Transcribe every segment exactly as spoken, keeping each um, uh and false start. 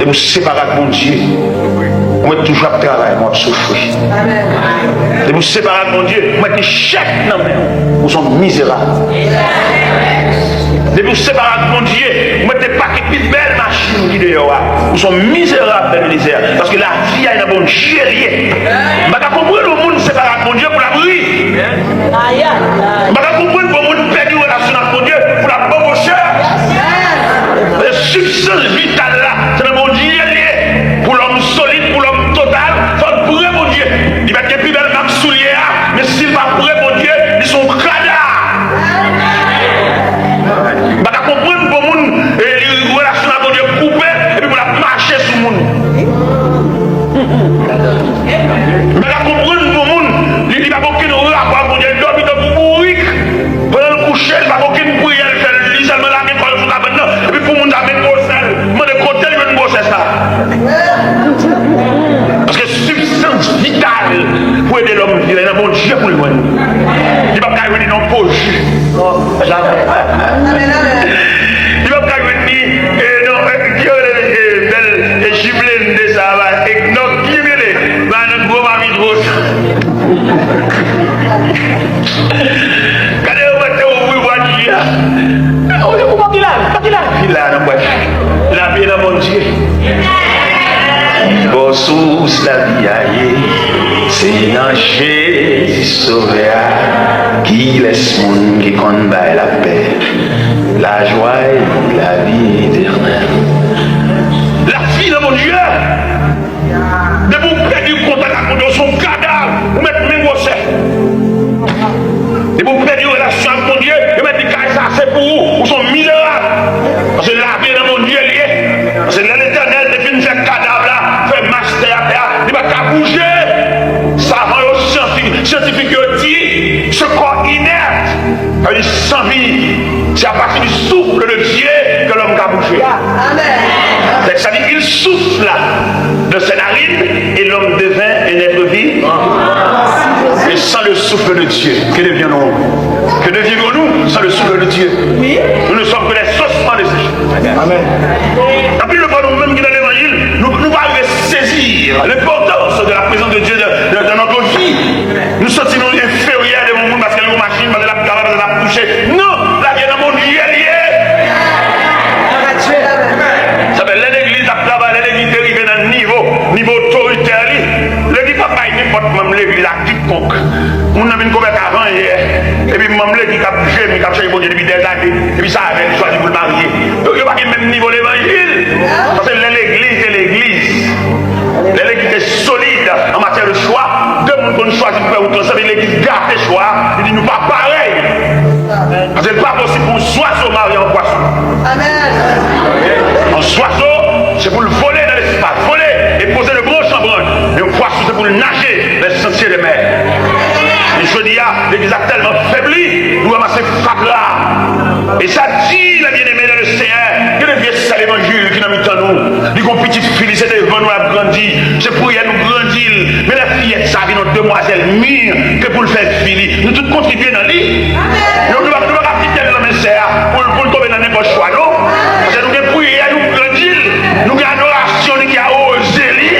Depi w separe ak Bondye, ou mèt toujou ap travay, men w ap soufri. Depi w separe ak Bondye, ou mèt gen chèk nan men w, ou se yon mizerab. Depi w separe ak Bondye, ou mèt depake pi bèl machin ki deyò a, ou se yon mizerab, Ebenezer. Paske lavi a nan Bondye li ye. M pa ka konprann yon moun separe ak Bondye pou l ap ri. M pa ka konprann pou yon moun pèdi relasyon ak Bondye pou l ap banboche. E sibstans vital la, se nan Bondye l ye. Pou lòm solid, pou lòm total, fò l pre Bondye. Li mèt gen pi bèl mak soulye a, men si l pa pre Bondye, li se yon kadav. M pa ka konprann pou moun, e, li relasyon ak Bondye koupe, epi pou l ap mache sou moun. M pa ka konprann pou moun, li, li pa gen okenn rapò ak Bondye, li dòmi tankou bourik. Pandan l kouche, li pa gen okenn priyè l fè, li sèlman lage kò l sou kabann nan, epi pou moun sa vin gwosè l, mande kote l jwenn gwosès la. Paske sibstans vital pou ede lòm viv la, nan Bondye pou l jwenn. Li p ap ka jwenn li nan po ji. Li p ap ka jwenn li, e, nan, e, ki yo rele, e, bèl, e, ji blende sa, ba, e, non, ki rele, ba, nan gwo mamit wòch. Gade yo mete ouvri bwat ji a. Ou, ou pa ki la, pa ki la. Ki la nan bwat ji. Lavi nan Bondye. Bò sous lavi a ye, se nan Jezi Sovè a. Kilès moun ki konn bay lapè, lajwa e lavi etènèl? Lavi nan Bondye. Depi w pèdi kontak ak Bondye, w se yon kadav, ou mèt men gwosè. Depi w pèdi relasyon ak Bondye, yo mèt di kay sa se pou ou, ou se yon mizerab. Paske lavi nan Bondye li ye. Paske lè Letènèl te fin fè kadav la, fè mach tè a, tè a, li pa t ka bouje. Savan yo, syanti-, syantifik yo di, se kò inèt. Sa vle di san vi, c'est à partir du souffle de Dieu que l'homme ka bouje. Amen. Tèks la di, il souffla dans ses narines et l'homme devint un être vivant. Et sans le souffle de Dieu, que deviendrons-nous? Que deviendrons-nous sans le souffle de Dieu? Nous ne sommes que des ossements desséchés. Amen. Anpil fwa nou menm ki nan levanjil, nou, nou pa rive sezi l'importance de la présence de Dieu dans, dans, dans notre vie. Nou santi nou enferyè devan moun paske l gen yon machin, paske l ap travay, paske l ap touche. Non! Lavi nan Bondye l ye. Sa fè lè legliz ap travay, lè legliz te rive nan nivo, nivo otoritè li, legliz pa bay nenpòt manm legliz la kikonk. Moun nan vin konvèti avan yè, epi manm legliz k ap jemi, k ap chèche Bondye depi dèzane, epi sa avè l chwazi pou l marye. Yo, yo pa gen menm nivo levanjil. Paske lè legliz te legliz, lè legliz te solid an matyè de chwa, de moun konn chwazi pou fè wout ansanm, epi legliz gate chwa, li di nou pa parèy. Paske li pa posib pou yon zwazo marye yon pwason. Yon zwazo, se pou l vole nan lespas, vole e poze de branch an branch. Men yon pwason, se pou l naje les sentiers de mer. Men jodi a, legliz la tèlman febli, nou ranmase fatra. E sa di, les bien-aimés dans le Seigneur, gen de vye sè levanjil ki nan mitan nou. Li gon pitit fi li, se devan nou l ap grandi. Se priyè nou grandi l. Men lè fiyèt sa vin yon demwazèl mir, ke pou l fè vi li. Nou tout kontribye nan li. Nou, nou pa, nou pa ka kite l nan men sè a pou l, pou l tonbe nan nenpòt chwa, non. Paske nou gen priyè nou grandi l. Nou gen adorasyon li ki awoze li.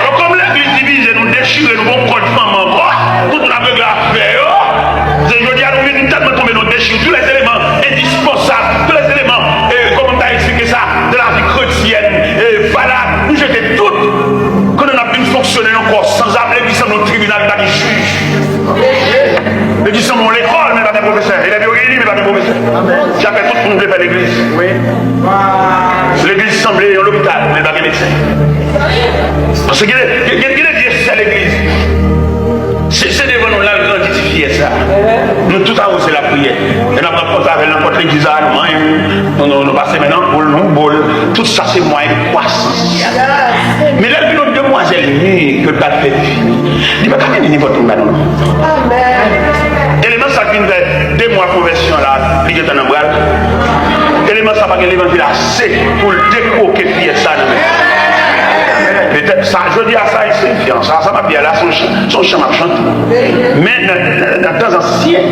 Alò, kòm legliz divize, nou dechire, nou gon kòd fanm ankò. Tout moun ap regle afè yo. Se jodi a nou vin tèlman tonbe nan dechire. Tous les éléments indispensables, tous les éléments, e, kòman m ta eksplike sa, de la vie chrétienne, e, valab, nou jete tout. Kounye a n ap vin fonksyone nan kò sanzam, legliz sanble yon tribinal, pa gen jij. Legliz sanble yon lekòl, men pa gen pwofesè. Elèv yo reyini, men pa gen pwofesè. Sa fè tout moun vle fè legliz. Legliz sanble yon lopital, men pa gen medsen. Paske gen, gen, gen, gen de vye sè legliz. Se, se devan nou l al grandi ti fiyèt sa. Nou tout awoze lapriyè. E n ap pran kont avè l nan pòt legliz la, nou manyen, nou, nou, nou pase men nan boul, nou boul. Tout sa se mwayen de kwasans. Men lè l vin yon demwazèl mir ke l pral fè vini, li pa ka vini nenpòt moun ba nou, non. Eleman sa k vin fè de mwa konvèsyon la, li gentan nan bra l. Eleman sa pa gen levanjil ase pou l dekwoke fiyèt sa nan men l. Petèt sa, jodi a sa, se fiyan. Sa, sa m ap di a la, se yon chan, se yon chan m ap chante. Men nan, nan, nan tan ansyen,